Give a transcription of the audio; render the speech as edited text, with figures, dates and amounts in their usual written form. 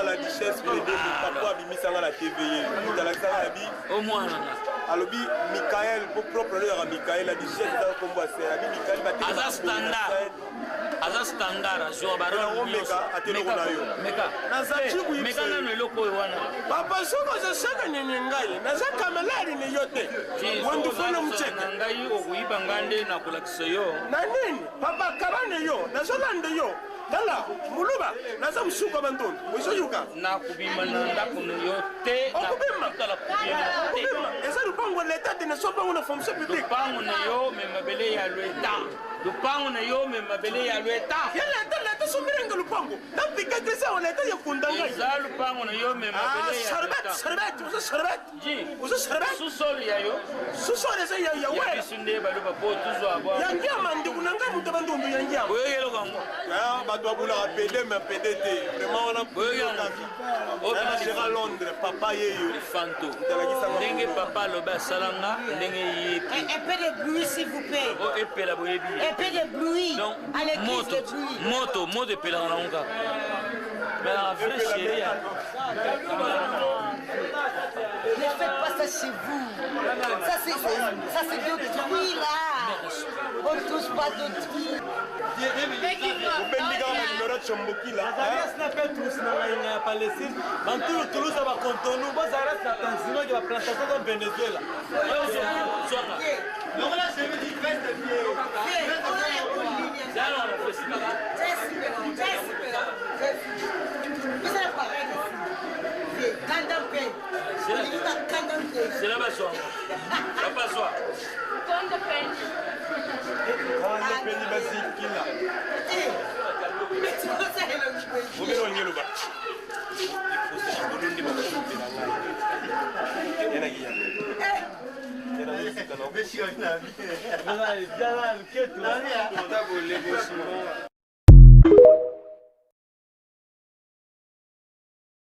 La Duchesse Pede, papa abimisanga na TV, ye moto alakisanga na bi omwana nga. Alobi Mikael po propre alobaka Mikael La Duchesse, eza kombo ya sere. Abi Mikael. Aza standard, aza standard, azwa barole nyonso. Ata eloko na yo. Meka. Naza Eh, meka nano eloko oyo wana. Papa, soki ozosaka nini, ngai naza kamelari ni yo te. Wendufana mucheke. Na ngai okoyiba ngai nde nakolakisa yo. Na nini, papa? Kabane yo, nazolanda yo. Tala muluba, naza mosuku ya bandundu, ozoyoka? Nakobima na ndako na yo te. Okobima. Nakotala kobima te. Okobima, eza lupango ya leta te, naso bango na fonction publique. Lupango na yo me mabele ya lweta, lupango na yo me mabele ya lweta. Ya leta, leta somirenga lupango napika krisi awa, leta yakunda ngai. Eza lupango na yo me Ah, mabele ya Charbet. lweta. Charbet, oza charbet. Ji. Oza charbet. Sous-sol ya yo. Sous-sol eza ya Ya wera. biso nde baloba po tuzwa bwa. Ya ngiama, ndeko na ngai, moto bandundu ya ngiama. Boyoki eloko yango? Ah, bato babulaka pede me pede te vraiment wana. Boyoki yango? Kaka Gérard Londres, papa yeyo. Fanto. Alakisanga. Ndenge papa alobi asalanga ndenge ye. Un peu de bruit, s'il vous plaît. O epela, boyebi. Un peu de bruit. Donc À l'église, moto de bruit. Moto, moto epelaka nango kaka, mais na vrai chéri. Ne faites pas ça chez vous. Ça, c'est d'autrui, là. On ne touche pas d'autrui. Obendi kaka banimero Tsombokila. Azarias na Petrus na mainga ya Palestine, bantulutuluza bakontonu bozarias na tanzinoke baplantation za Venezuela. Zwaka. Zela bazwa, papa zwa. Wana peni bazikila obele olingi eloba olundi makompela ngai yenakiya. Luketu.